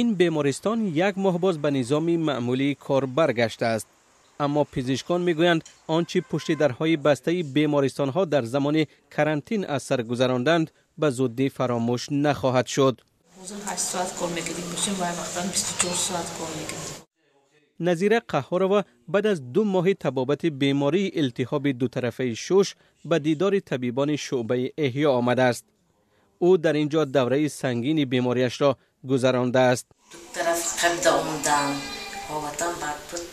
Ин бемористон як моҳ боз ба низоми маъмулии кор баргаштааст. Аммо пизишкон мегӯянд, он чи пушти дарҳои бастаи бемористонҳо дар замони карантин аз сар гузаронданд, ба зуддӣ фаромӯш нахоҳад шуд. Ҳозир 8 соат кор мекардем бошем, вай вақтан 24 соат кор мекардем. Назира Қаҳҳорова баъд аз 2 моҳи табобати бемории илтиҳоби дутарафаи шуш ба дидори табибони шӯъбаи эҳё омадааст. Ӯ дар ин ҷо давраи сангини бемориашро гузарондааст. Ду тараф қабда омадам, ҳолатам бад буд.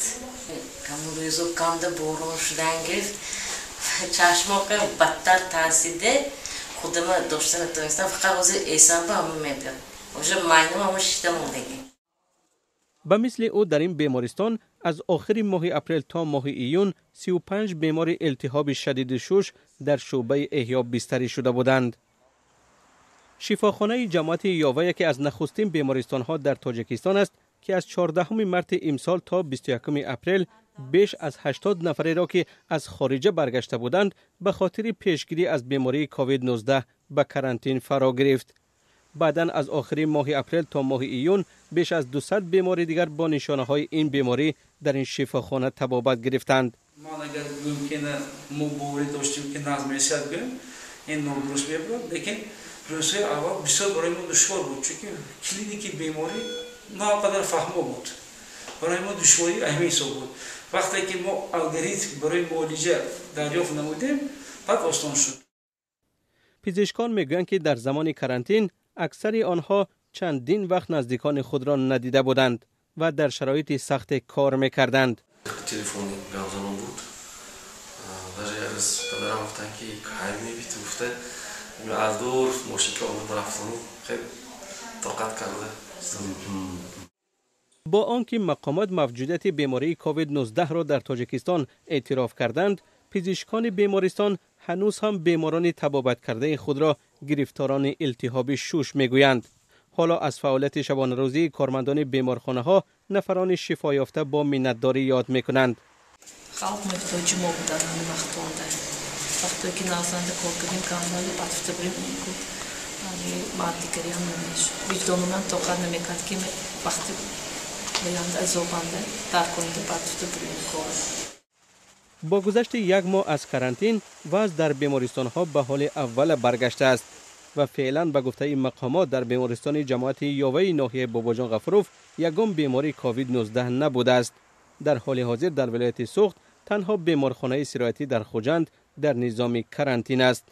Каму рӯзо камда борон шудан гирифт. Чашмока бадтар таъсиде худама дошта натавонистам. Фақат ҳозир эсам ба ҳама мебиёд. Уже майнам ҳама шишта мондагӣ. Ба мисли ӯ дар ин бемористон аз охири моҳи апрел то моҳи июн 35 бемори илтиҳоби шадиди шуш дар шӯъбаи эҳё бистарӣ шуда буданд. Шифохонаи ҷамоати Ёва яке аз нахустин бемористонҳо дар Тоҷикистон аст, ки аз 14 марти имсол то 21 апрел беш аз 80 нафареро, ки аз хориҷа баргашта буданд, ба хотири пешгирӣ аз бемории ковид-19 ба карантин фаро гирифт. Баъдан аз охири моҳи апрел то моҳи июн беш аз 200 бемори дигар бо нишонаҳои ин беморӣ дар ин шифохона табобат гирифтанд. Ман агар гӯем, ки мо боварӣ доштем, ки нағз мешавад, гӯем, ин нодуруст мебурад, лекин рӯзҳои аввал бисёр барои мо душвор буд, чунки клиники беморӣ на он қадар фаҳмо буд. Барои мо душворӣ ҳамин ҳисоб буд. Вақте ки мо алгоритм барои муолиҷа дарёфт намудем, баъд осон шуд. Пизишкон мегӯянд, ки дар замони карантин аксари онҳо чандин вақт наздикони худро надида буданд ва дар шароити сахте кор мекарданд. Телефони гапзанон буд. Даже як рӯз падарам гуфтанд, ки кай мебиту, гуфта, аз дур мошинка омад, рафтану хеле тоқат карда. Бо он ки мақомот мавҷудияти бемории ковид-19 ро дар Тоҷикистон эътироф карданд, пизишкони бемористон ҳанӯз ҳам беморони табобаткардаи худро гирифторони илтиҳоби шуш мегӯянд. Ҳоло аз фаъолияти шабонарӯзии кормандони беморхонаҳо нафарони шифоёфта бо миннатдорӣ ёд мекунанд. Халқ муҳтоҷи мо буданд ҳамин вақтонда. Вақте ки навзанда кор кардем, камбали бадфта бурем, ку мардигариам намешуд. Виҷдонумам тоқат намекард, ки вақти баянда азобанда дар конда бадфта бурем кор. Бо гузашти як моҳ аз карантин вазъ дар бемористонҳо ба ҳоли аввала баргаштааст ва феълан, ба гуфтаи мақомот, дар бемористони ҷамоати Ёваи ноҳияи Бобоҷон Ғафуров ягон бемории ковид-19 набудааст. Дар ҳоли ҳозир дар вилояти Суғд танҳо беморхонаи сироятӣ дар Хуҷанд дар низоми карантин аст.